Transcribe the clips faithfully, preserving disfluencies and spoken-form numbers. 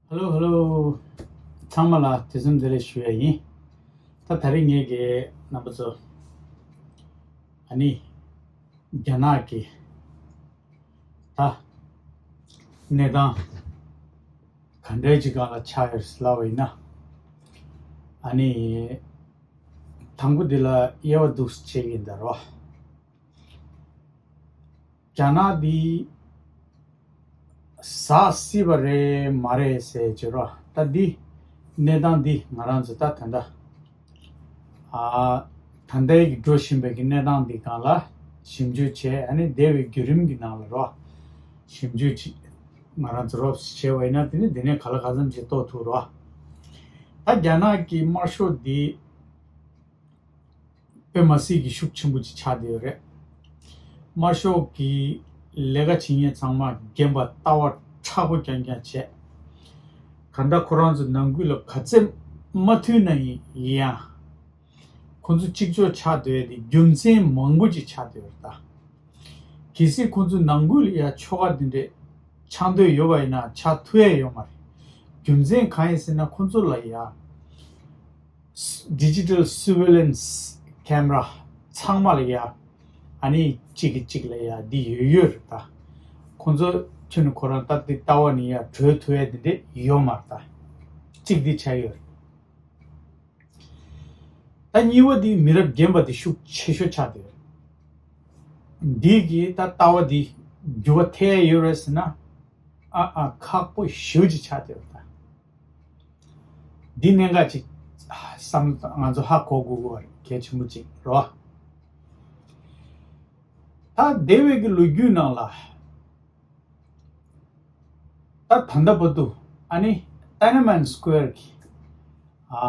ཧེ་ལོ་ཧེ་ལོ། ཚང་མ་ལ་དུས་གསུམ་བདེ་ལེགས་ཞུ་ཡ་ཡིན། ད་ད་རེས་ངེད་ཀྱི་རྣམ་པ་ཚོ་ཨ་ནི་རྒྱ་ནག་གི་ད་གནས་སྟངས་ག་འདྲའི་ཅིག་སྒང་ལ་ཆགས་ཡོད་ཟེར་ལབ་པ་ཡིན་ན། ཨ་ནི་དང་པོ་འདི་ལ་དབྱེ་བ་འདུག་སེ་བྱེད་ཀྱི་ཡིན་ད་རོ། རྒྱ་ནག་འདི་ཟག་སྲིད་པ་རེད་མ་རེད་ཟེར་བྱེད་རོ། ད་འདི་གནས་སྟངས་འདི་ང་རང་ཚོ་ད་ད་ལྟ་ཨ་ད་ལྟའི་གི་འགྲོ་བཞིན་པའི་གི་གནས་སྟངས་འདི་སྒང་ལ་ཞིབ་འཇུག་བྱས། ཨ་ནི་འདས་པའི་བརྒྱུད་རིམ་གྱི་ནང་ལ་རོ། ཞིབ་འཇུག་ཅིག་ང་རང་ཚོ་རོབ་ཙམ་བྱས་པ་ཡིན་ན། དེ་ནི་འདི་ནས་ག་ལ་ག་ཙམ་ཅིག་རྟོགས་ཐུབ་རོ། ད་རྒྱ་ནག་གི་དམར་ཤོག་འདི་དཔེ་མ་སྲིད་ཀྱི་ཤུགས་ཆེན་པོ་ཅིག་ཆགས་བསྡད་ཡོད་རེད། དམར་ཤོག་གི་ལས་ཀ་བྱེད་མཁན་ཚང་མ་རྒན་པ་ལྟ་བ་མཁྲེགས་པོ་རྐྱང་རྐྱང་བྱས། ག་འདྲ་ཁོ་རང་ཚོ་ནང་ཁུལ་ལ་ག་ཚད་མ་མཐུན་ན་ཡིན་ཡང་། ཁོ་ཚོ་གཅིག་ལྕོགས་ཆགས་བསྡད་དེ་རྒྱུ་མཚན་མང་པོ་ཅིག་ཆགས་བསྡད་ཡོད་རེད་ད། གལ་སྲིད་ཁོ་ཚོ་ནང་ཁུལ་ལ་ཡ་ཆོ་ག་འདི་འདྲས་ཆགས་འདོད་ཡོད་པ་ཡིན་ན་ཆགས་ཐུབ་ཡ་ཡོད་མ་རེད། རྒྱུ་མཚན་གང་ཡིན་ཟེར་ན། ཁོ་ཚོ་ལ་ཡ་digital surveillance camera ཚང་མ་ལ་ཡ་ཨ་ནི་གཅིག་གིས་གཅིག་ལ་ཡ་འདི་ཡོད་ཡོད་རེད་ད། ཁོ་ཚོ་ཁྱོན་ནས་ཁོ་རང་ད་འདི་ལྟ་བ་ནས་ཡ་གྲོལ་ཐུབ་ཡ་འདི་འདྲས་ཡོད་མ་རེད་ད། གཅིག་འདི་ཆགས་ཡོད་རེད། ད་གཉིས་པ་འདི་མི་རབས་རྒན་པ་འདི་ཤུགས་ཆེ་ཤོས་ཆགས་བསྡད་ཡོད་རེད། འདི་གིས་ད་ལྟ་བ་འདི་འགྱུར་བ་ཐེབས་ཡ་ཡོད་རེད་ཟེར་ན། ཨ་ཨ་ཁག་པོ་ཞེ་པོ་ཅིག་ཆགས་བསྡད་ཡོད་རེད་ད། འདི་གནད་འགག་ཅིག་བསམ་ང་ཚོ་ཧ་གོ་དགོས་དགོས་པ་རེད། གལ་ཆེན་པོ་ཅིག་རེད་བ། ད་འདས་པའི་གི་ལོ་རྒྱུས་ནང་ལ་ད་ད་ལྟ་བར་དུ་ཨ་ནི་ཏཱན་ཨན་མན་སྐོར་གྱི་ཨ་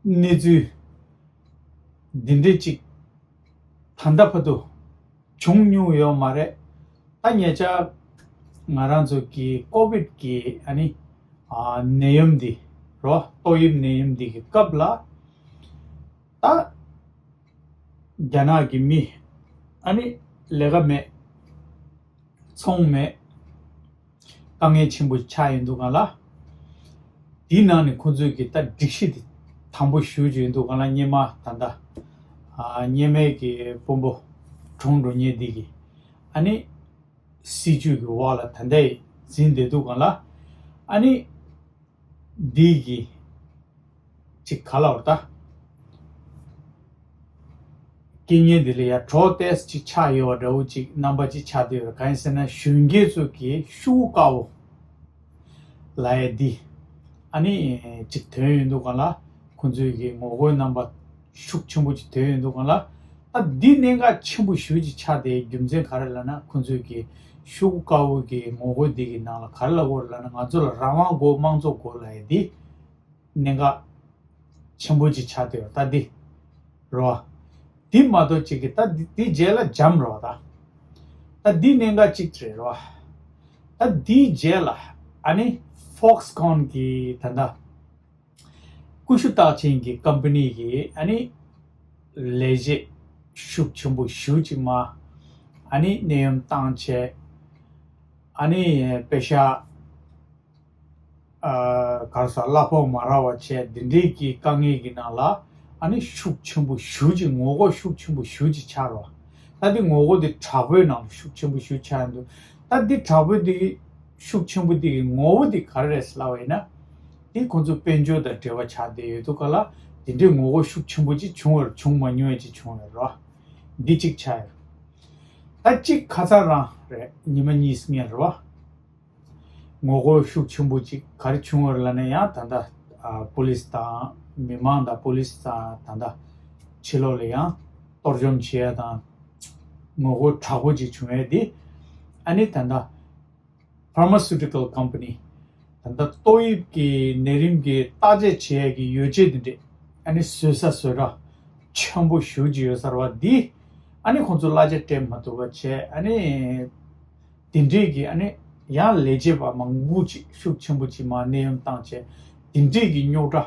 གནས་ཚུལ་འདི་འདྲས་ཅིག་ད་ལྟ་བར་དུ་བྱུང་མྱོང་ཡོད་མ་རེད། ད་ཉེ་ཆར་ང་རང་ཚོ་གི་ཀོ་བིད་ཀྱི་ཨ་ནི་ཨ་ནད་ཡམས་འདི་རོ། ཏོག་དབྱིབས་ནད་ཡམས་འདི་གི་སྐབས་ལ་ད་རྒྱ་ནག་གི་མི་ཨ་ནི་ལས་ཀ་མེད། ཚོང་མེད། དཀའ་ངལ་ཆེན་པོ་ཆགས་ཡོང་དུས་སྒང་ལ། དེའི་ནང་ནས་ཁོང་ཚོས་ཀྱི་ད་སྒྲིག་གཞི་དེ་དམ་པོ་ཞེ་པོ་ཅིག་ཡོང་དུས་སྒང་ལ། སྔོན་མ་ད་ལྟ་ཨ་སྔོན་མའི་གི་དཔོན་པོ་གྲོངས་འགྲོ་མཁན་དེ་གི་ཨ་ནི་སྲིད་ཇུས་ཀྱི་འོག་ལ་ད་ལྟ་འཛིན་བསྡད་དུས་སྒང་ལ། ཨ་ནི་འདི་གི་ཅིག་ག་ལབ་དགོས་རེད་ད། རྐྱེན་ངན་འདི་ལ་ཡ་གྲོགས་ཏོག་ཙམ་ཅིག་ཆགས་ཡོད་པ་འདྲ་བོ་ཅིག་རྣམ་པ་ཅིག་ཆགས་བསྡད་ཡོད་རེད། གང་ཡིན་ཟེར་ན་གཞོན་སྐྱེས་ཚོ་གི་ཤོག་བུ་དཀར་པོ་ལབ་ཡ་འདི་ཨ་ནི་ཅིག་ཐོན་ཡོང་དུས་སྒང་ལ། ཁོང་ཚོའི་གི་ངོ་རྒོལ་རྣམ་པ་ཤུགས་ཆེན་པོ་ཅིག་ཐོན་ཡོང་དུས་སྒང་ལ། ད་འདི་གནད་འགག་ཆེན་པོ་ཞེ་པོ་ཅིག་ཆགས་བསྡད་རྒྱུ་མཚན་ག་རེ་ལབ་ན། ཁོང་ཚོའི་གི་ཤོག་བུ་དཀར་པོ་གི་ངོ་རྒོལ་འདི་གི་ནང་ལ་ག་རེ་ལབ་དགོས་རེད་ལབ་ན། ང་ཚོ་ལ་རང་དབང་དགོས། དམངས་གཙོ་དགོས་ལབ་ཡ་འདི་གནད་འགག་ཆེན་པོ་ཅིག་ཆགས་བསྡད་ཡོད་རེད་ད་འདི། རེད་བ། འདི་མ་གཏོགས་ཅིག་གི་ད་འདི་འདི་རྗེས་ལ་འཇམ་རེད་བ་ད། ད་འདི་གནད་འགག་ཅིག་རེད་རེད་བ། ད་འདིའི་རྗེས་ལ་ཨ་ནི་Foxconn་གི་ད་ལྟ་ཀུ་ཤུ་རྟགས་ཅན་གྱི་ཀམ་པ་ནི་གི་ཨ་ནི་ལས་བྱེད་ཤུགས་ཆེན་པོ་ཞེ་པོ་ཅིག་མར་ཨ་ནི་ནད་ཡམས་བཏང་བྱས། ཨ་ནི་པེ་ཤག་ཨ་ག་རེ་ཟེར། གླ་ཕོགས་མ་རག་པ་བྱས། འདི་འདྲའི་གི་དཀའ་ངལ་གྱི་ནང་ལ་ཨ་ནི་ཤུགས་ཆེན་པོ་ཞེ་པོ་ཅིག་ངོ་རྒོལ་ཤུགས་ཆེན་པོ་ཞེ་པོ་ཅིག་ཆགས་རེད་བ། ད་འདི་ངོ་རྒོལ་འདི་དྲག་པོའི་ནང་ལ་ཤུགས་ཆེན་པོ་ཞེ་པོ་ཆགས་ཡོང་དུས། ད་འདི་དྲག་པོའི་འདི་ཤུགས་ཆེན་པོ་འདི་གི་ངོ་བོ་འདི་ག་རེ་རེད་ཟེར་ལབ་པ་ཡིན་ན། འདི་ཁོང་ཚོ་དཔལ་འབྱོར་དང་འབྲེལ་བ་ཆགས་བསྡད་ཡོད་དུས་སྒང་ལ། འདི་འདྲའི་ངོ་རྒོལ་ཤུགས་ཆེན་པོ་ཅིག་བྱུང་བར་བྱུང་མ་མྱོང་ཡ་ཅིག་བྱུང་ཡོད་རེད་བ། འདི་གཅིག་ཆགས་ཡོད། ད་གཅིག་ཁ་སང་རང་རེད། ཉི་མ་གཉིས་སྔོན་རེད་བ། ངོ་རྒོལ་ཤུགས་ཆེན་པོ་ཅིག་ག་རེ་བྱུང་བ་རེད་ལབ་ན། ཡང་ད་ལྟ་ཨ་པུ་ལིས་དང་མི་མང་དང་པུ་ལིས་དང་ད་ལྟ་ཕྱི་ལོགས་ལ་ཡང་གཏོར་བཅོམ་བྱེད་ཡ་དང་། ངོ་རྒོལ་དྲག་པོ་ཅིག་བྱུང་ཡ་འདི་ཨ་ནི་ད་ལྟ་Pharmaceutical Company། ད་ལྟ་ཏོག་དབྱིབས་ཀྱི་ནད་རིམས་ཀྱི་བརྟག་དཔྱད་བྱེད་ཡ་གི་ཡོ་བྱད་འདི་འདྲས་ཨ་ནི་བཟོ་ས་བཟོ་གྲྭ་ཆེན་པོ་ཞེ་པོ་ཅིག་ཡོད་ས་རེད་བ། འདི་ཨ་ནི་ཁོང་ཚོ་གླ་ཆ་སྤྲད་མ་ཐུབ་པ་བྱས། ཨ་ནི་དེ་འདྲས་ཀྱི་ཨ་ནི་ཡང་ལས་བྱེད་པ་མང་པོ་ཅིག་ཤུགས་ཆེན་པོ་ཅིག་མར་ནད་ཡམས་བཏང་བྱས། དེ་འདྲས་ཀྱི་རྙོག་དྲ་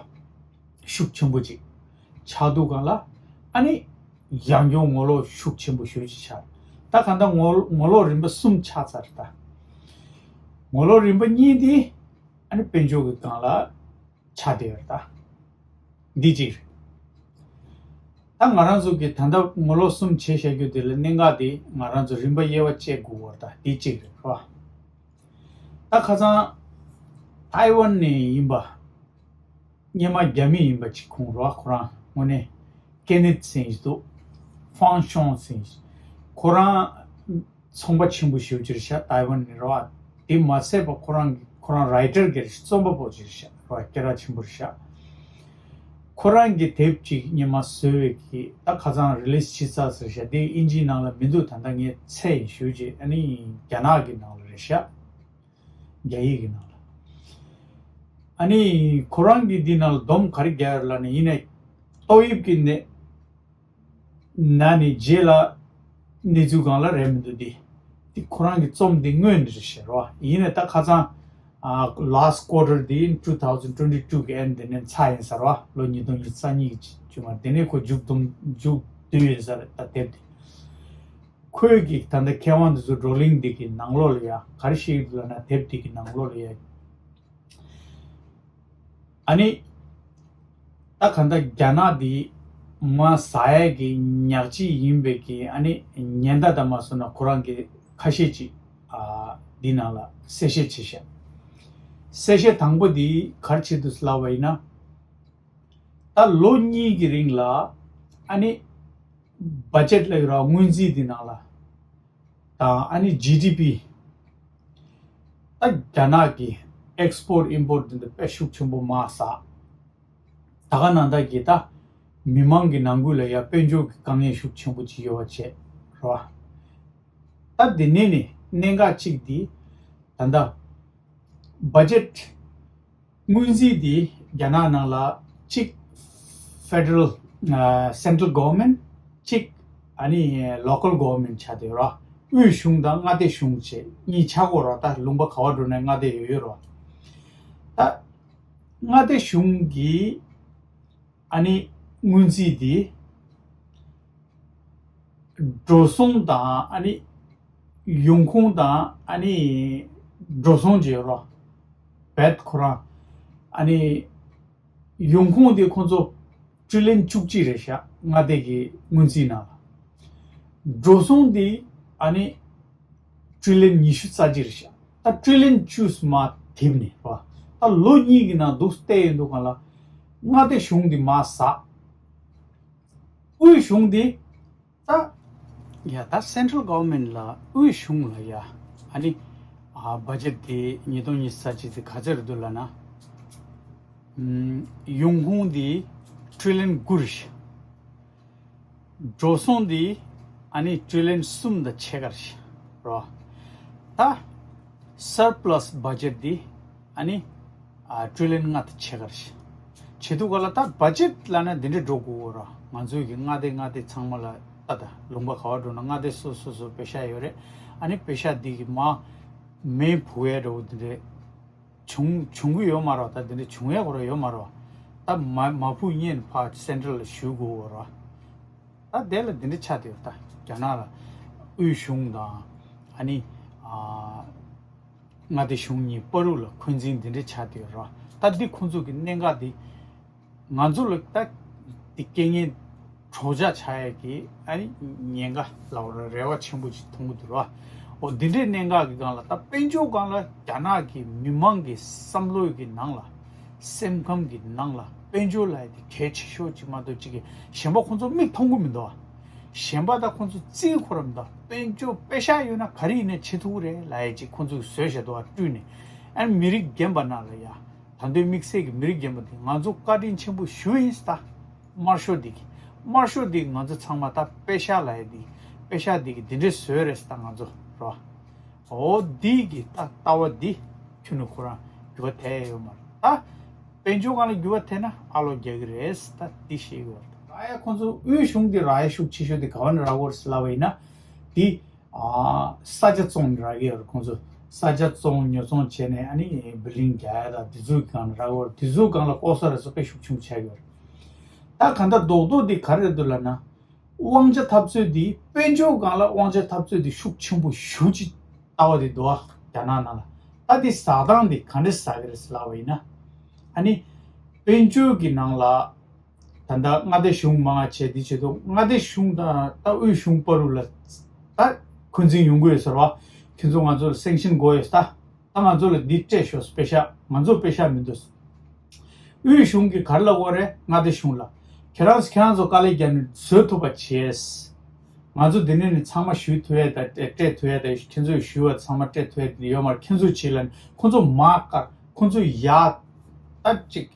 ཤུགས་ཆེན་པོ་ཅིག་ཆགས་དུས་སྒང་ལ། ཨ་ནི་ཡང་བསྐྱར་ངོ་ལོག་ཤུགས་ཆེན་པོ་ཞེ་པོ་ཅིག་ཆགས། ད་གང་ལྟར་ངོ་ངོ་ལོག་རིམ་པ་གསུམ་ཆགས་ཚར་ད། ངོ་ལོག་རིམ་པ་གཉིས་དེ་ཨ་ནི་དཔལ་འབྱོར་གྱི་སྒང་ལ་ཆགས་བསྡད་ཡོད་རེད་ད། འདི་གཅིག་རེད། ད་ང་རང་ཚོ་གི་ད་ལྟ་ངོ་ལོག་གསུམ་བྱས་བཞག་རྒྱུ་དེ་ལ་གནད་འགག་དེ་ང་རང་ཚོ་རིམ་པ་དབྱེ་བ་བཅད་དགོས་པ་རེད་ད། འདི་གཅིག་རེད་བ། ད་ཁ་སང་ཐའེ་ཝན་ནས་ཡིན་པ། སྔོན་མ་རྒྱ་མི་ཡིན་པ་ཅིག་ཁོང་རོགས་ཁོ་རང་དངོས་གནས་ཀེ་ནེད་ཟེར་ཡིན་འདུག་ཧྥང་ཤོང་ཟེར་ཡིན། ཁོ་རང་ཚོང་པ་ཆེན་པོ་ཞེ་པོ་ཅིག་རེད་ཤག་ཐའེ་ཝན་ནས་རོགས། དེ་མ་ཚད་པ་ཁོ་རང་གི་ཁོ་རང་རའི་ཊར་གྱི་རེད་ཤག་རྩོམ་པ་པོ་ཅིག་རེད་ཤག་རོགས་སྐད་གྲགས་ཆེན་པོ་རེད་ཤག་ཁོ་རང་གི་དེབ་ཅིག་སྔོན་མ་བཟོས་པའི་གི་ད་ཁ་སང་རི་ལིས་བྱེད་ཚར་ཟེར་ཤག་དེ་ཨིན་ཇིའི་ནང་ལ་མི་འདུག་ད་ལྟ་ངས་འཚོལ་ཡིན་ཞུ་རྗེས་ཨ་ནི་རྒྱ་ནག་གི་ནང་ལ་རེད་ཤག་རྒྱ་ཡིག་གི་ནང་ལ། ཨ་ནི་ཁོ་རང་གིས་འདི་ནང་ལ་སྡོམ་ག་རེ་བརྒྱབ་ཡོད་ལབ་ན་ཡིན་ནའི་ཏོག་དབྱིབས་ཀྱི་ནད་ན་ནས་རྗེས་ལ་གནས་ཚུལ་སྒང་ལ་རེད་མི་འདུག་འདི། འདི་ཁོ་རང་གི་རྩོམ་འདི་དངོས་འདི་རེད་ཤག་རོ། ཡིན་ནའི་ད་ཁ་སང་ཨ་last quarter འདི་two thousand twenty two གི་end འདི་ནས་ཚར་ཡིན་ས་རོ། ལོ་ཉིས་སྟོང་ཉི་ཤུ་རྩ་གཉིས་ཀྱི་བཅུ་མ་འདི་ནས་ཁོ་མཇུག་བསྡོམས་མཇུག་བསྡུས་ཡིན་ས་རེད་ད་དེབ་འདི། ཁོས་ཀྱིས་ད་ལྟ་མཁས་དབང་འདི་ཚོ་བགྲོ་གླེང་འདི་གི་ནང་ལོགས་ལ་ཡ་ག་རེ་བཤད་ཀྱི་འདུག་ལབ་ན་དེབ་འདི་གི་ནང་ལོགས་ལ་ཡ། ཨ་ནི། ད་ག་ད་རྒྱ་ནག་འདི་མ་ཟ་ཡས་ཀྱི་ཉག་གཅིག་ཡིན་པའི་གི་ཨ་ནི་ཉེན་བརྡ་དང་མ་སོང་ན་ཁོ་རང་གི་ཁ་ཤས་ཅིག་ཨ་འདི་ནང་ལ་གསལ་བཤད་བྱས་ཤག་གསལ་བཤད་དང་པོ་འདི་ག་རེ་བྱེད་འདུག་ལབ་པ་ཡིན་ན། ད་ལོ་གཉིས་ཀྱི་རིང་ལ་ཨ་ནི་བ་ཇེཊ་ལ་ཡོད་ར་སྔོན་རྩིས་འདི་ནང་ལ་དང་ཨ་ནི་ཇི་ཌི་པི་ད་རྒྱ་ནག་གི་ཨེག་སི་པོར་ཊི་ཨིམ་པོར་ཊི་འདི་འདྲ་དཔེ་ཤུགས་ཆེན་པོ་མར་ཟག་ད་ག་ནང་ད་གི་ད་མི་མང་གི་ནང་ཁུལ་ལ་ཡ་དཔལ་འབྱོར་གྱི་དཀའ་ངལ་ཤུགས་ཆེན་པོ་ཅིག་ཡོད་པ་བྱས་ར། ད་འདི་ནས་ནི་གནད་འགག་གཅིག་འདི་ད་ལྟ་བ་ཇེཊ་སྔོན་རྩིས་འདི་རྒྱ་ནག་ནང་ལ་གཅིག་ཕེ་ཌེ་རལ་ཨ་སེན་ཊྲལ་གོ་ཝར་མེན་ཊི་གཅིག་ཨ་ནི་ལོ་ཀལ་གོ་ཝར་མེན་ཊི་ཆགས་བསྡད་ཡོད་ར། དབུས་གཞུང་དང་མངའ་སྡེ་གཞུང་བཅས་གཉིས་ཆགས་ཀྱི་ཡོད་ར། ད་ལུང་པ་ག་བ་འགྲོ་ནའི་མངའ་སྡེ་ཡོད་ཡོད་ར། ད་མངའ་སྡེ་གཞུང་གིས་ཨ་ནི་སྔོན་རྩིས་འདི་འགྲོ་སོང་དང་ཨ་ནི་ཡོང་ཁུངས་དང་ཨ་ནི་འགྲོ་སོང་བྱས་རོ། བེད་ཁོ་རང་ཨ་ནི་ཡོང་ཁུངས་དེ་ཁོང་ཚོ་ཊི་རི་ལི་ཡན་བཅུ་གཅིག་རེད་ཤག་མངའ་སྡེ་གི་སྔོན་རྩིས་ནང་ལ། འགྲོ་སོང་དེ་ཨ་ནི་ཊི་རི་ལི་ཡན་ཉི་ཤུ་རྩ་གཅིག་རེད་ཤག་ད་ཊི་རི་ལི་ཡན་བཅུ་མར་དེབ་ནས་རོ། ད་ལོ་གཉིས་ཀྱི་ནང་འདུག་བལྟས་ཡོང་དུས་སྒང་ལ་མངའ་སྡེ་གཞུང་འདི་མར་ཟག་དབུས་གཞུང་འདི་ད་ཡ་ད་སེན་ཊྲལ་གོ་ཝར་མེན་ཊི་ལ་དབུས་གཞུང་ལ་ཡ་ཨ་ནི་ཨ་བ་ཇེཊ་འདི་ཉིས་སྟོང་ཉི་ཤུ་རྩ་གཅིག་འདི་ག་ཚོད་རེད་འདུག་ལབ་ན། ཨམ་ཡོང་ཁུངས་འདི་ཊི་རི་ལི་ཡན་དགུ་རེད་ཤག་འགྲོ་སོང་འདི་ཨ་ནི་ཊི་རི་ལི་ཡན་གསུམ་དང་ཕྱེད་ཀ་རེད་ཤག་རོ། ད་སར་པ་ལ་སི་བ་ཇེཊ་འདི་ཨ་ནི་ཨ་ཊི་རི་ལི་ཡན་ལྔ་དང་ཕྱེད་ཀ་རེད་ཤག་བྱེད་དུས་སྒང་ལ་ད་བ་ཇེཊ་ལབ་ན་འདི་འདྲ་འགྲོ་དགོས་རོ། ང་ཚོའི་གི་མངའ་སྡེ་མངའ་སྡེ་ཚང་མ་ལ་ད་ད་ལུང་པ་ག་བ་འགྲོ་ན་མངའ་སྡེ་སོ་སོ་སོ་པེ་ཤག་ཡོད་རེད། ཨ་ནི་པེ་ཤག་འདི་གི་མ་མེ་བུ་ཡས་འགྲོ་འདི་འདྲ་བྱུང་བྱུང་གི་ཡོད་མ་རེད། ད་འདི་འདྲ་བྱུང་ཡས་ཁོ་ར་ཡོད་མ་རེད། ད་མ་མ་བུ་གཉིས་ཕར་སེན་ཊྲལ་ལ་ཞུ་དགོས་རོ། ད་དེ་ལ་འདི་འདྲ་ཆགས་བསྡད་ཡོད་ད་རྒྱ་ནག་ལ་དབུས་གཞུང་དང་ཨ་ནི་ཨ་མངའ་སྡེ་གཞུང་གཉིས་བར་དུ་ལ་འཁོན་འཛིན་འདི་འདྲ་ཆགས་བསྡད་ཡོད་ར། ད་འདི་ཁོང་ཚོ་གི་གནད་འགག་འདི་ང་ཚོ་ལ་ད་འདི་རྐྱེན་ངན་གྲོགས་ཆགས་ཆགས་ཡས་ཀྱི་ཨ་ནི་ཉེན་ཁ་ལ་རེ་བ་ཆེན་པོ་ཅིག་མཐོང་གི་འདུག་ར། འོ་འདི་འདྲའི་གནད་འགག་གི་སྒང་ལ་ད་དཔལ་འབྱོར་སྒང་ལ་རྒྱ་ནག་གི་མི་མང་གི་བསམ་བློའི་གི་ནང་ལ་སེམས་ཁམས་གི་ནང་ལ་དཔལ་འབྱོར་ལབ་ཡས་དེ་གལ་ཆེ་ཤོས་ཅིག་མ་གཏོགས་ཅིག་གི་གཞན་པ་ཁོང་ཚོ་མིག་མཐོང་གི་མི་འདུག་བ། གཞན་པ་ད་ཁོང་ཚོ་རྩིས་ཁོ་ར་མི་འདུག་དཔལ་འབྱོར་པེ་ཤག་ཡོད་ན་ག་རེ་ཡིན་ན་བྱེད་ཐུབ་ཀྱི་རེད་ལབ་ཡས་ཅིག་ཁོང་ཚོས་བཟོས་བཞག་འདུག་བ་སྤྲུལ་ནས། ཨ་ནི་མི་རིགས་རྒན་པ་ནང་ལ་ཡ། ད་ལྟའི་དམིགས་བསལ་གྱི་མི་རིགས་རྒན་པ་དེ་ང་ཚོ་བཀའ་དྲིན་ཆེན་པོ་ཞུ་ཡིན་ད། དམར་ཤོག་འདི་གི་དམར་ཤོག་འདི་གི་ང་ཚོ་ཚང་མ་ད་པེ་ཤག་ལབ་ཡས་འདི་པེ་ཤག་འདི་གི་འདི་འདྲས་བཟོས་རེད་ད་ང་ཚོ་རོ། འོ་འདི་གི་ད་ལྟ་བ་འདི་ཁྱོན་ནས་ཁོ་རང་འགྱུར་བ་ཐེབས་ཡོད་མ་རེད་ད། དཔལ་འབྱོར་སྒང་ལ་འགྱུར་བ་ཐེབས་ན་ཨ་ལོ་རྒྱག་གི་རེད་ད་འདི་ཤེས་དགོས་རེད། རག་ཡས་ཁོང་ཚོ་དབུས་གཞུང་འདི་རག་ཡས་ཤུགས་ཆེ་ཤོས་འདི་ག་བ་ནས་རག་གི་ཡོད་རེད་ཟེར་ལབ་པ་ཡིན་ན་འདི། ཨ་ས་ཆ་བཙོང་ནས་རག་གི་ཡོད་རེད། ཁོང་ཚོ་ས་ཆ་བཙོང་ཉོ་ཚོང་བྱས་ནས་ཨ་ནི་བི་ལིང་རྒྱག་ཡ་དང་དེ་ཚོའི་སྒང་ལ་རག་གི་ཡོད་རེད། དེ་ཚོའི་སྒང་ལ་ལྐོག་ཟ་ར་ཚོ་དཔེ་ཤུགས་ཆེན་པོ་ཆགས་ཀྱི་ཡོད་རེད། ད་ག་འདྲ་རྡོག་རྡོག་འདི་ག་རེ་རེད་འདུག་ལབ་ན། དབང་ཆ་འཐབ་རྩོད་འདི་དཔལ་འབྱོར་སྒང་ལ་དབང་ཆ་འཐབ་རྩོད་འདི་ཤུགས་ཆེན་པོ་ཞེ་ཅིག་ལྟ་བ་འདི་འདུག་ཨ། རྒྱ་ནག་ནང་ལ་ད། ད་འདི་ཟ་སྟངས་འདི་ག་འདྲ་ཟ་གི་རེད་ལབ་པ་ཡིན་ན། ཨ་ནི་དཔལ་འབྱོར་གྱི་ནང་ལ་ད་ལྟ་མངའ་སྡེ་གཞུང་མང་བྱས་འདི་བྱེད་དུས། མངའ་སྡེ་གཞུང་དང་ད་དབུས་གཞུང་བར་དུ་ལ་ད་འཁོན་འཛིན་ཡོང་གི་ཡོད་ཟེར་བ། ཁྱེད་ཚོ་ང་ཚོ་ལ་སེང་ཤིན་དགོས་ཡོད་ད། ད་ང་ཚོ་ལ་འདི་སྤྲད་ཤོག་པེ་ཤ། ང་ཚོ་པེ་ཤ་མི་འདུག་དབུས་གཞུང་གིས་ག་རེ་ལབ་ཀྱི་ཡོད་རེད། མངའ་སྡེ་གཞུང་ལ། ཁྱེད་རང་ཁྱེད་རང་ཚོ་དཀའ་ལས་རྒྱག་ནས་བཟོ་ཐུབ་པ་བྱས། ང་ཚོ་འདི་ནས་ནི་ཚང་མ་ཞུ་ཐུབ་ཡས་དང་སྤྲད་ཐུབ་ཡས་དང་། ཁྱེད་ཚོས་ཞུ་བ་ཚང་མ་སྤྲད་ཐུབ་ཡས་དེ་ཡོད་མ་རེད། ཁྱེད་ཚོས་བྱས་ལབ་ནས་ཁོ་ཚོ་མར་བཀག་ཁོ་ཚོ་ཡར་ད་ཅིག་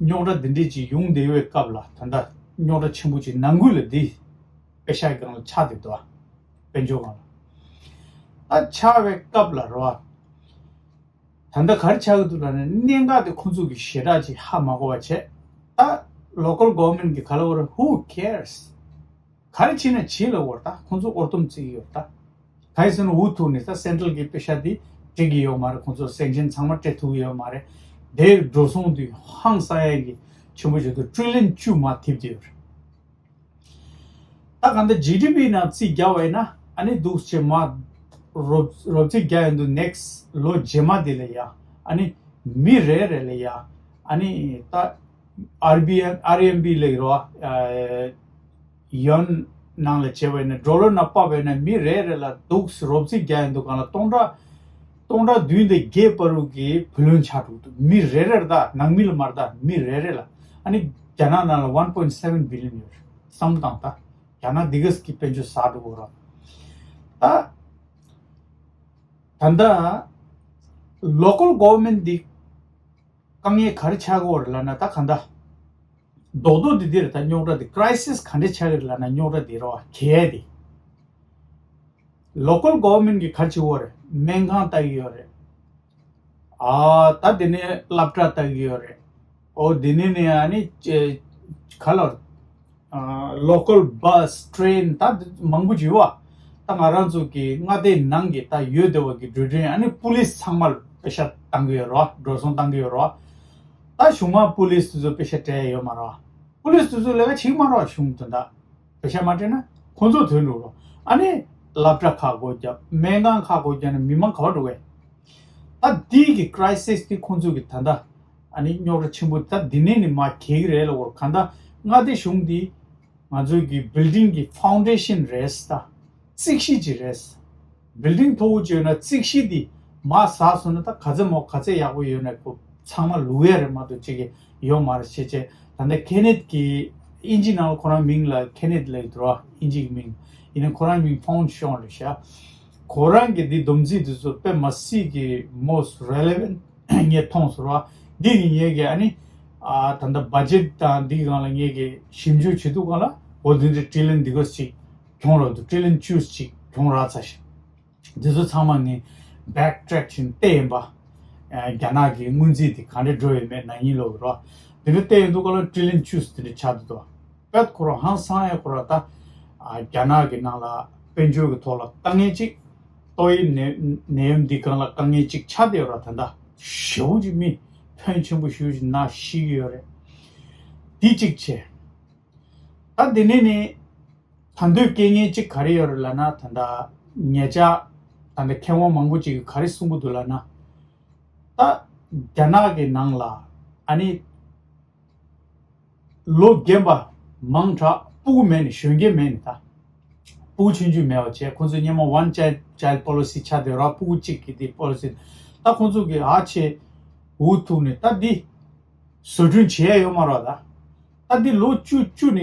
རྙོག་དྲ་འདི་འདྲས་ཅིག་ཡོང་བསྡད་པའི་སྐབས་ལ། ད་ལྟ་རྙོག་དྲ་ཆེན་པོ་ཅིག་ནང་ཁུལ་ལ་འདི་པེ་ཤ་གི་སྒང་ལ་ཆགས་བསྡད་འདུག་བ། དཔལ་འབྱོར་སྒང་ལ་ད་ཆགས་པའི་སྐབས་ལ་རེད་བ། ད་ལྟ་ག་རེ་ཆགས་ཀྱི་འདུག་ལབ་ན། གནད་འགག་དེ་ཁོང་ཚོ་གི་ཞེ་དྲག་ཅིག་ཧ་མ་གོ་བ་བྱས། ད་local government གི་ག་ལ་བོར། Who cares? ག་རེ་བྱེད་ན་བྱེད་ལ་བོར། ད་ཁོང་ཚོ་ཨོར་ཏོམ་བརྩི་གི་ཡོད་ད། ག་ཡིན་ཟེར་ན་འུ་ཐུག་ནས་ད་སེན་ཊལ་གི་པེ་ཤ་དེ་སྤྲད་ཀྱི་ཡོད་མ་རེད། ཁོང་ཚོ་སེང་ཤིན་ཚང་མ་སྤྲད་ཐུབ་ཀྱི་ཡོད་མ་རེད། དེ་འགྲོ་སོང་དེ་ཧང་སང་ཡ་གི་ཆེན་པོ་བྱེད་དུས་ཊི་རི་ལི་ཡོན་བཅུ་མར་ཐེབས་ཀྱི་ཡོད་རེད། ད་གང་ལྟར་ཇི་ཌི་པི་ནང་རྩིས་རྒྱག་པ་ཡིན་ན། ཨ་ནི་འདུག་སེ་མར་རོབ་རོབ་རྩིས་རྒྱག་ཡོང་དུས་next ལོ་རྗེས་མ་དེ་ལ་ཡ། ཨ་ནི་མི་རེ་རེ་ལ་ཡ། ཨ་ནི་ད་ཨར་བི་ཨེམ་ཨར་ཨེམ་བི་ལབ་ཀྱི་རེད་བ། ཡོན་ནང་ལ་བྱས་པ་ཡིན་ན། ཌོ་ལར་ནང་ཕབ་པ་ཡིན་ན། མི་རེ་རེ་ལ་འདུག་སེ་རོབ་རྩིས་རྒྱག་ཡོང་དུས་སྒང་ལ་སྟོང་ཕྲག་སྟོང་ཕྲག་བདུན་དང་བརྒྱད་བར་དུ་གི་བུ་ལོན་ཆགས་འགྲོ་གི་འདུག་མི་རེ་རེར། ད་ནང་མི་ལ་མ་རེད། ད་མི་རེ་རེ་ལ། ཨ་ནི་རྒྱ་ནག་ནང་ལ་one point seven billion ཡོད་རེད། བསམ་བློ་བཏང་། ད་རྒྱ་ནག་འདི་ག་ཙམ་གྱི་དཔལ་འབྱོར་ཟ་འགྲོ་གི་རེད། ད་ད་ལྟ་local government འདི་དཀའ་ངལ་ག་རེ་ཆགས་ཀྱི་ཡོད་རེད་ལབ་ན། ད་གང་ལྟར་རྡོག་རྡོག་འདི་འདི་རེད། ད་རྙོག་དྲ་འདི་crisis ག་འདྲ་ཆགས་ཀྱི་རེད་ལབ་ན། རྙོག་དྲ་འདི་རེད་བ། གལ་ཏེ་local government གིས་ག་རེ་བྱེད་ཀྱི་ཡོད་རེད། སྨན་ཁང་ལྟ་གི་ཡོད་རེད། ཨ་ད་དེ་ནས་སློབ་གྲྭ་ལྟ་གི་ཡོད་རེད། ཨོ་དེ་ནས་ནས་ཨ་ནི་ཅེ་ག་ལ་ཨ་local bus train ད་མང་པོ་བྱེད་པ། ད་ང་རང་ཚོ་གི་མངའ་སྡེའི་ནང་གི་ད་ཡོད་བསྡད་པ་གི་འགྲུལ་འཕྲིན། ཨ་ནི་པུ་ལིས་ཚང་མ་ལ་པེ་ཤ་བཏང་གི་ཡོད་རེད་བ། འགྲོ་སོང་བཏང་གི་ཡོད་རེད་བ། ད་གཞུང་མང་པུ་ལིས་དེ་ཚོ་པེ་ཤ་སྤྲད་ཡོད་མ་རེད་བ། པུ་ལིས་དེ་ཚོ་ལས་ཀ་བྱེད་ཀྱི་མ་རེད་བ། གཞུང་དེ་འདྲ། པེ་ཤ་མ་སྤྲད་ན་ཁོང་ཚོ་དོན་འགྲོ་རོགས། ཨ་ནི་སློབ་གྲྭ་ཁག་སྒོ་བརྒྱབ། སྨན་ཁང་ཁག་སྒོ་བརྒྱབ་ན་མི་མང་ག་པར་འགྲོ་གི། ད་འདི་གི་crisis འདི་ཁོང་ཚོ་གི་ད་ལྟ་ཨ་ནི་རྙོག་དྲ་ཆེན་པོ་ད་འདི་ནས་ནི་མར་གྱེས་ཀྱི་རེད་ལབ་ཀྱི་ཡོད་རེད། གང་ལྟར་མངའ་སྡེ་གཞུང་འདི་ང་ཚོའི་གི་building གི་foundation རེད་ད། རྩིག་གཞི་ཅིག་རེད། building མཐོ་པོ་ཅིག་ཡོད་ན་རྩིག་གཞི་འདི་མར་ཟག་སོང་ན་ད་ག་ཚད་མོ་ག་ཚད་ཡག་པོ་ཡོད་ན། ཁོ་ཚང་མ་ལུག་ཡ་རེད་མ་གཏོགས་ཅིག་གི་ཡོད་མ་རེད་ཅེས་བྱས། ད་ལྟ་ཁེ་ནེད་ཀྱི་ཨིན་ཇི་ནང་ལ་ཁོ་རང་མིང་ལ་ཁེ་ནེད་ལབ་ཀྱི་འདུག་ར། ཨིན་ཇི་གི་མིང་ཡིན་ན་ཁོ་རང་མིང་ཕོན་ཤོང་རེད་ཤག་ཁོ་རང་གི་འདི་སྡོམ་རྩིས་དེ་ཚོ་དཔེ་མི་སྲིད་ཀྱི་most relevant ངས་མཐོང་སོང་ར། འདི་ནི་ངས་ཀྱི་ཨ་ནི་ཨ་ད་ལྟ་budget དང་འདི་གི་སྒང་ལ་ངས་ཀྱི་ཞིབ་འཇུག་བྱེད་དུས་སྒང་ལ། འོ་འདི་འདྲ་ཊི་རི་ལི་ཡོན་འདི་ག་ཅིག་གྱོང་རག་འདུག་ཊི་རི་ལི་ཡོན་བཅུ་ཅིག་གྱོང་རག་ཚར་ཤག་འདི་ཚོ་ཚང་མ་ངས་backtrack བྱས་བལྟས་ཡིན་པ། ཨ་རྒྱ་ནག་གི་སྔོན་རྩིས་དེ་ག་འདྲ་འགྲོ་ཡོད་མེད་ན་ཡིན་ལོ་རོ། འདི་འདྲ་བལྟས་ཡོང་དུས་སྒང་ལ་ཊི་རི་ལི་ཡོན་བཅུ་ཟེར་དེ་འདྲ་ཆགས་འདུག་དོ། དཔེ་ཁོ་རང་ཧང་སང་ཡ་ཁོ་རང་ད། ཨ་རྒྱ་ནག་གི་ནང་ལ་དཔལ་འབྱོར་གྱི་ཐོག་ལ་དཀའ་ངལ་ཅིག་ཏོག་དབྱིབས་ནད་ནད་ཡམས་འདི་སྒང་ལ་དཀའ་ངལ་ཅིག་ཆགས་བསྡད་ཡོད་ར། ད་ལྟ་ཞེ་པོ་ཅིག་མི་ཕོན་ཆེན་པོ་ཞེ་པོ་ཅིག་ན་ཤི་གི་ཡོད་རེད། འདི་གཅིག་བྱས། ད་འདི་ནས་ནི་ད་དུང་རྐྱེན་ངན་གཅིག་ག་རེ་ཡོད་རེད་ལབ་ན། ད་ལྟ་ཉེ་ཆར་ད་ལྟ་མཁས་དབང་མང་པོ་ཅིག་གིས་ག་རེ་གསུང་གི་འདུག་ལབ་ན། ད་རྒྱ་ནག་གི་ནང་ལ་ཨ་ནི་ལོ་རྒན་པ་མང་དྲགས་སྤུ་གུ་མེད་ནས། གཞོན་སྐྱེས་མེད་ནས། ད་སྤུ་གུ་ཆུང་ཆུང་མེད་པ་བྱས། ཁོང་ཚོས་སྔོན་མ་one child child policy ཆགས་བསྡད་ར། སྤུ་གུ་གཅིག་གི་དེ་policy། ད་ཁོང་ཚོ་གིས་ཨ་ཆེ་འུ་ཐུག་ནས་ད་འདི་བཟོ་སྐྲུན་བྱེད་ཡ་ཡོད་མ་རེད་ད། ད་འདི་ལོ་བཅུ་བཅུ་ནས་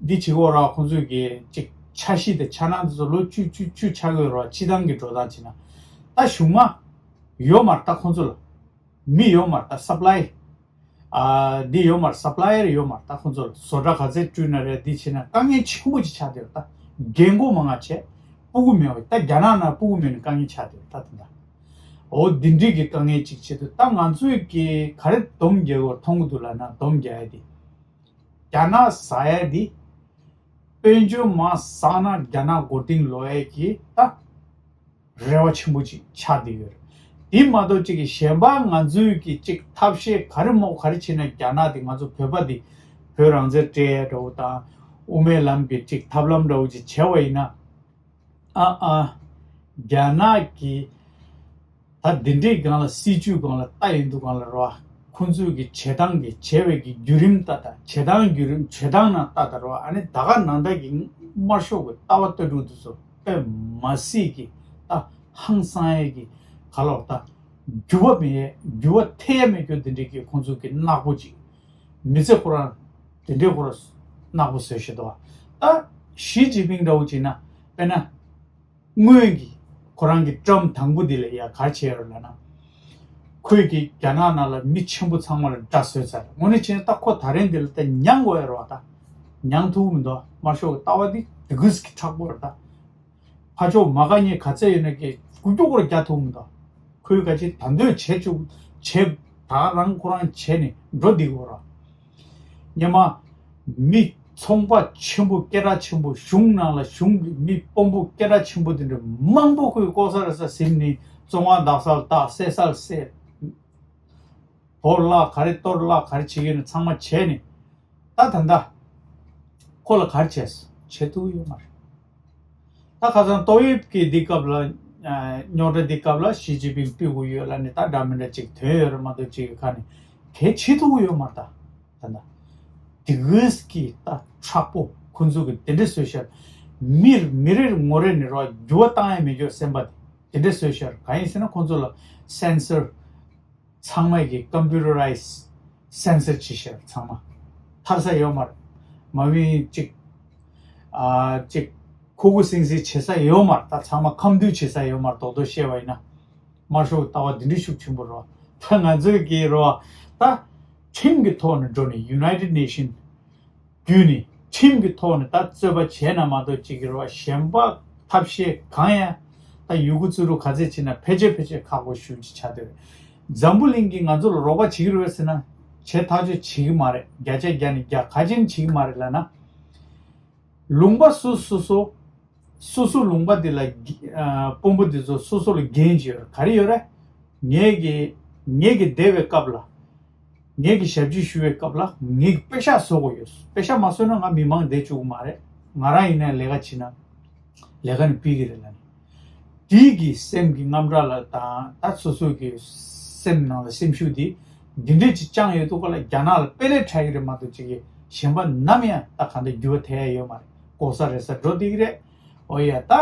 འདི་བྱེད་ཀྱི་ཡོད་ར། ཁོང་ཚོས་ཀྱི་ཅིག་འཆར་གཞི་དང་འཆར་སྣང་དེ་ཚོ་ལོ་བཅུ་བཅུ་བཅུ་ཆགས་ཀྱི་ཡོད་ར། སྤྱིར་བཏང་གི་འགྲོ་སྟངས་བྱས་ན། ད་གཞུང་མང་ཡོད་མ་རེད་ད། ཁོང་ཚོ་ལ་མི་ཡོད་མ་རེད་ད། supply ཨ་འདི་ཡོད་མ་རེད། supplier ཡོད་མ་རེད་ད། ཁོང་ཚོ་ལ་བཟོ་གྲྭ་ག་ཚད་བསྐྲུན་ན་རེད། འདི་བྱས་ན་དཀའ་ངལ་ཆེན་པོ་ཅིག་ཆགས་བསྡད་ཡོད་ད། རྒན་གོག་མང་ང་བྱས། སྤུ་གུ་མེད་པ། ད་རྒྱ་ནག་ནང་སྤུ་གུ་མེད་ནས་དཀའ་ངལ་ཆགས་བསྡད་ཡོད་ད། དེ་འདྲ། འོ་འདི་འདྲའི་གི་དཀའ་ངལ་ཅིག་བྱེད་དུས། ད་ང་ཚོས་ཀྱི་ག་རེ་སྡོམ་རྒྱག་དགོས་མཐོང་གི་འདུག་ལབ་ན། སྡོམ་རྒྱག་ཡ་དེ་རྒྱ་ནག་ཟ་ཡ་དེ། དཔལ་འབྱོར་མར་ཟག་ན་རྒྱ་ནག་མགོ་རྟིང་སློག་ཡ་གི་ད་རེ་བ་ཆེན་པོ་ཅིག་ཆགས་བསྡད་ཡོད་རེད། དེ་མ་གཏོགས་ཅིག་གི་གཞན་པ་ང་ཚོའི་གི་ཅིག་ཐབས་ཤེས་ག་རེ་མོ་ག་རེ་བྱས་ན་རྒྱ་ནག་དེ་ང་ཚོ་བོད་པ་དེ་བོད་རང་བཙན་སྤྲད་ཡ་འདྲ་བོ་དང་། དབུ་མའི་ལམ་གྱི་ཅིག་ཐབས་ལམ་འདྲ་བོ་ཅིག་བྱས་པ་ཡིན་ན། ཨ་ཨ། རྒྱ་ནག་གི་ ད་འདི་འདྲའི་སྒང་ལ་སྲིད་ཇུས་སྒང་ལ་ལྟ་ཡོང་དུས་སྒང་ལ་རོ། ཁོང་ཚོས་ཀྱི་བྱེད་སྟངས་ཀྱི་བྱས་པའི་གི་བརྒྱུད་རིམ་ལྟ་དང་། བྱེད་སྟངས་བརྒྱུད་རིམ་བྱེད་སྟངས་ནང་ལྟ་དང་རོ། ཨ་ནི་ད་ག་ནང་ལྟར་གྱི་དམར་ཤོག་གི་ལྟ་བ་ལྟ་གྲུབ་དེ་ཚོ་དཔེ་མ་སྲིད་ཀྱི་ད་ཧང་སང་ཡས་ཀྱི་ག་ལོག་ད་འགྱུར་བ་མེད་ཡས། འགྱུར་བ་ཐེབས་ཡས་མེད་རྒྱུ་འདི་འདྲའི་གི་ཁོང་ཚོས་ཀྱི་ནག་པོ་ཅིག་མི་ཚེ་ཁོ་རང་དེ་འདྲའི་ཁོ་རང་ནག་པོ་བཟོས་ཤི་འདུག་ད་ཞི་ཅིན་ཕིང་འདྲ་བོ་བྱས་ན། དཔེར་ན། སྔོན་གྱི་ཁོ་རང་གི་ཊརམ་དང་པོ་འདི་ལ་ཡ་ག་རེ་བྱས་ཡོད་ལབ་ན། ཁོས་ཀྱིས་རྒྱ་ནག་ནང་ལ་མི་ཆེན་པོ་ཚང་མ་ལ་དགྲ་བཟོས་ཚར། དངོས་གནས་བྱས་ན་ད་ཁོ་ད་རིང་འདི་ལ་ད་མྱང་དགོས་ཡ་རེད་བ། ད་མྱང་ཐུབ་མི་འདུག་དམར་ཤོག་གི་ལྟ་བ་འདི་དེ་གུས་ཀྱི་མཁྲེགས་པོ་རེད་ད། ཕར་ཕྱོགས་མ་དགའ་མཁན་ག་ཚད་ཡོད་ན་ཀྱི་རྐུབ་ཀྱོག་སྐོར་རྒྱག་ཐུབ་མི་འདུག་ཁོས་ག་ཅི་ད་འདོད་བྱེད་བཅུག་བྱེད། ད་རང་ཁོ་རང་བྱས་ནས་འགྲོ་བསྡད་དགོས་རེད། སྔོན་མ་མི་ཚོང་པ་ཆེན་པོ་སྐད་གྲགས་ཆེན་པོ། གཞུང་ནང་ལ་གཞུང་གི་མི་དཔོན་པོ་སྐད་གྲགས་ཆེན་པོ་དེ་འདྲ་མང་པོ་ཁོས་ལྐོག་ཟ་ར་ཟ་ཟིན་ནས་བཙོན་ཁང་དག་སར་བཏགས། བསད་སར་བསད། བོར་བརླག་ག་རེ་གཏོར་བརླག་ག་རེ་བྱེད་ཀྱི་ཡོད་ན་ཚང་མ་བྱས་ནས། ད་ད་ལྟ་ཁོ་ལ་ག་རེ་བྱས་སོང་། བྱེད་ཐུབ་ཡོད་མ་རེད། ད་ཁ་སང་ཏོག་དབྱིབས་ཀྱི་འདི་སྐབས་ལ། ཨ། རྙོག་དྲ་འདི་སྐབས་ལ་ཞི་ཅིན་ཕིང་ཕུད་དགོས་ཡོད་ལབ་ནས་ད་འདྲ་མི་འདྲ་ཅིག་ཐོན་ཡོད་རེད་མ་གཏོགས་ཅིག་གི་ཁ་ནས་གལ་བྱེད་ཐུབ་ཀྱི་ཡོད་མ་རེད་ད། ད་ད་དེ་གུས་ཀྱི་ད་མཁྲེགས་པོ་ཁོང་ཚོ་གི་དེ་འདྲ་བཟོས་ཤར། མིར་མི་རེར་ངོ་རེ་ནས་རོ་འགྱུར་བ་བཏང་ཡ་མེད་རྒྱུ་སེམས་པ་དེ་དེ་འདྲ་བཟོས་ཤར། གང་ཡིན་ཟེར་ན་ཁོང་ཚོ་ལ་སེན་སར། ཚང་མས་ཀྱི་ཀམ་པུ་ཊར་རའི་ཛི་སེན་སར་བྱེད་ཤར། ཚང་མ་ཐར་ས་ཡོད་མ་རེད། མ་བི་ཅིག་ཨ་ཅིག་ཁུ་ཁུ་སིང་སིང་བྱེད་ས་ཡོད་མ་རེད། ད་ཚང་མ་ཁམས་འདུས་བྱེད་ས་ཡོད་མ་རེད། རྡོག་རྡོག་བཤད་པ་ཡིན་ན། དམར་ཤོག་ལྟ་བ་འདི་འདྲ་ཤུགས་ཆེན་པོ་རེད་བ། ད་ང་ཚོས་ཀྱི་རེད་བ། ད་ཁྲིམས་ཀྱི་ཐོག་ནས་འགྲོ་ནས་ཡུ་ནའི་ཊེཌ་ནེ་ཤན་བརྒྱུད་ནས་ཁྲིམས་ཀྱི་ཐོག་ནས་ད་རྩོད་པ་བྱས་ན་མ་གཏོགས་ཅིག་གི་རེད་བ། གཞན་པ་ཐབས་ཤེས་གང་ཡང་ད་ཡུ་གུ་རྩུབ་རུ་ག་ཚད་བྱས་ན་ཕལ་ཆེར་ཕལ་ཆེར་ཁག་པོ་ཞེ་པོ་ཅིག་ཆགས་བསྡད་རེད། འཛམ་བུ་གླིང་གིས་ང་ཚོ་ལ་རོགས་པ་བྱེད་ཀྱི་རེད་བས་ཟེར་ན་བྱེད་ཐག་ཆོད་བྱེད་ཀྱི་མ་རེད། བརྒྱ་ཆ་བརྒྱ་ནས་བརྒྱ་ག་ཅན་བྱེད་ཀྱི་མ་རེད་ལབ་ན། ལུང་པ་སོ་སོ་སོ། སོ་སོ་ལུང་པ་འདི་ལ་གི་ཨ་དཔོན་པོ་འདི་ཚོ་སོ་སོ་ལ་འགན་ཅིག་ཡོད་རེད། ག་རེ་ཡོད་རེད། ངེད་ཀྱི་ངེད་ཀྱི་བསྡད་པའི་སྐབས་ལ། ངེད་ཀྱི་ཞབས་ཕྱི་ཞུ་བའི་སྐབས་ལ་ངེད་ཀྱི་པེ་ཤག་བཟོ་དགོས་ཡོད། པེ་ཤག་མ་བཟོས་ན་ང་མི་མང་བསྡད་བཅུག་གི་མ་རེད། ང་རང་ཡིན་ན་ལས་ཀ་བྱེད་ན་ལས་ཀ་ནི་ཕུད་ཀྱི་རེད་ལབ་ནས། དེའི་གི་སེམས་ཀྱི་དངངས་སྐྲག་ལ་དང་ད་སོ་སོ་གི་སེམས་ནང་ལ་སེམས་ཤུགས་དེ་འདི་འདྲས་ཅིག་བཅངས་ཡོད་དུས་ག་ལ་རྒྱ་ནག་ལ་དཔེ་ལས་འཕྲད་ཀྱི་རེད་མ་གཏོགས་ཅིག་གི་གཞན་པ་ནམ་ཡང་ད་གང་ལྟར་འགྱུར་བ་ཐེབས་ཡ་ཡོད་མ་རེད། ལྐོག་ཟ་རེད་ཟ་འགྲོ་བསྡད་ཀྱི་རེད། ཨོ་ཡ་ད་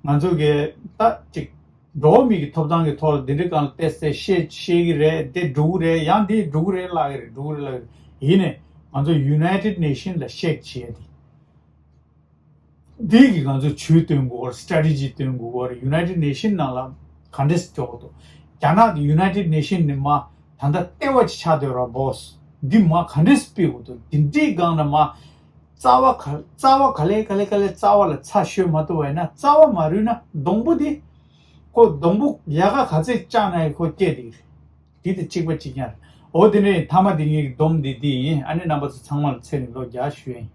ང་ཚོ་གི་ད་ཅིག་འགྲོ་བ་མི་གི་ཐོབ་ཐང་གི་ཐོག་ལ་འདི་འདྲའི་སྒང་ལ་བལྟས་ཚེ་བཤད་བཤད་ཀྱི་རེད། འདི་འགྲོ་གི་རེད། ཡང་འདི་འགྲོ་གི་རེད་ལབ་ཀྱི་རེད། འགྲོ་གི་རེད་ལབ་ཀྱི་རེད། ཡིན་ནའི་ང་ཚོ་ཡུ་ནའི་ཊེཌ་ནེ་ཤན་ལ་ཤེག་བྱེད་ཡ་དེ། འདི་གི་ང་ཚོ་ཇུས་སྟོན་དགོས་པ་རེད། སི་ཊེ་རེ་ཊི་ཇི་སྟོན་དགོས་པ་རེད། ཡུ་ནའི་ཊེཌ་ནེ་ཤན་ནང་ལ་ག་འདྲས་སེ་འཇོག་དགོས་འདུག་རྒྱ་ནག་གི་ཡུ་ནའི་ཊེཌ་ནེ་ཤན་ནི་མ་ད་ལྟ་ལྟེ་བ་ཅིག་ཆགས་བསྡད་ར་བོ་སི། འདི་མ་ག་འདྲས་སེ་སྤེལ་དགོས་འདུག་འདི་འདྲའི་སྒང་ལ་མ་རྩ་བ་ག་རྩ་བ་ག་ལེ་ག་ལེ་ག་ལེ་རྩ་བ་ལ་ཚ་ཤོད་མ་ཐུབ་པ་ཡིན་ན། རྩ་བ་མ་རུལ་ན་སྡོང་པོ་འདི་ཁོ་སྡོང་པོ་ཡལ་ག་ག་ཚོད་བཅག་ན་ཡང་ཁོ་སྐྱེ་བསྡད་ཀྱི་རེད། འདི་དང་གཅིག་པ་གཅིག་རྐྱང་རེད། འོ་དེ་ནས་མཐའ་མ་འདི་ངའི་སྡོམ་འདི་འདི་ཡིན། ཨ་ནི་རྣམ་པ་ཚོ་ཚང་མ་ལ་ཚེ་རིང་ལོ་བརྒྱ་ཞུ་ཡ་ཡིན།